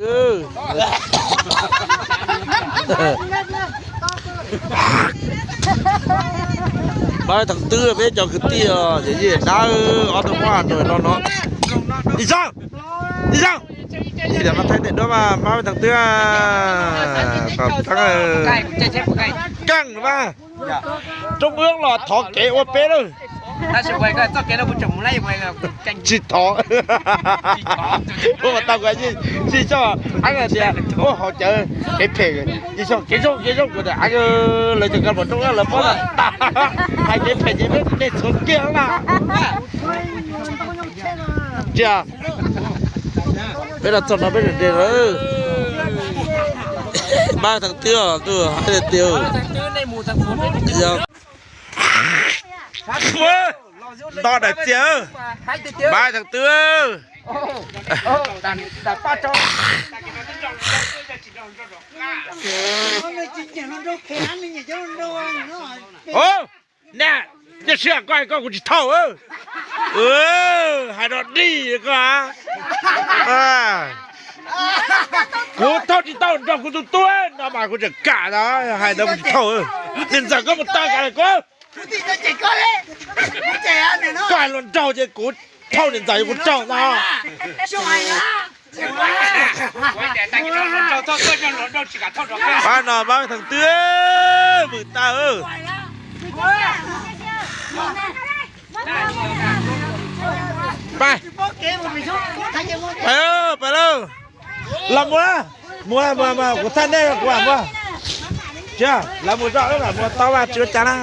Pab Theev Twb peb cov kwv tij os, yawm yij dab, ob tug Hmoob Has Nois no no. Ib zaug, ib zaug, ib zaug no thaij tes duab mas Pab Theev Twb. Tom qeeb, keej mas, Roob Ub los thov kev ua peb lawm. Tsis thov. Ua mas tau, tsis xyov, ab tias ua hauv cawv kev phem, tsis xyov kev zoo kev zoo kuv tias ab, lawv cov kab pom roob lawv muab tag, hais kev phem ces peb nej txhua kiag na. Tsis, peb los txog no peb nres lawm. Pab Theev Twb os, ntuj, hais tias tias nto daim txiag, Pab Theev Twb. Niam, cia siab koj hais koj kuv tsis thauj. Hais no dig koj. Kuv thauj tsis tau nrog kuv tus tub no mas kuv tseem kam no, hais ntawd kuv tsis thauj. Niam ntxawm koj mus tau kav kuv. Koj hais luag nraug ces kuv thauj niam ntxawm kuv raug no. Pab no Pab Theev Twb, vwm tawm. Pab, pab lauj, los mus, mus mus mus, kuv thaij nej, kuv mus. Tsis, lawv mus zoj, lawv mus tau vaj tsis ua cas na.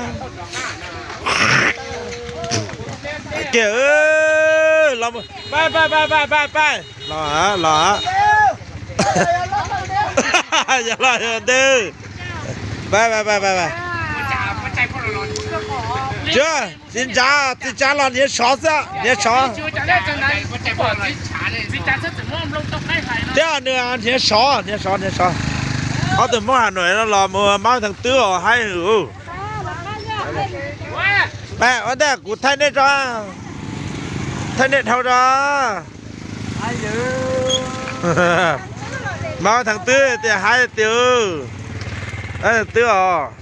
Kiag, los mus, pab pab pab pab pab, los los. Yog los yog ntawd, pab pab pab pab. Tsis, txiv ntsav, txiv ntsav los hniav sov xwb, hniav sov. Thiab nws hniav sov, hniav sov, hniav sov. Ob tug Hmoob Has Nois no los mus Pab Theev Twb os, haib hwm. Ua ntej kuv thaij nej tso, thaij nej dhau tso. Pab Theev Twb tias haib tiag, Pab Theev Twb os.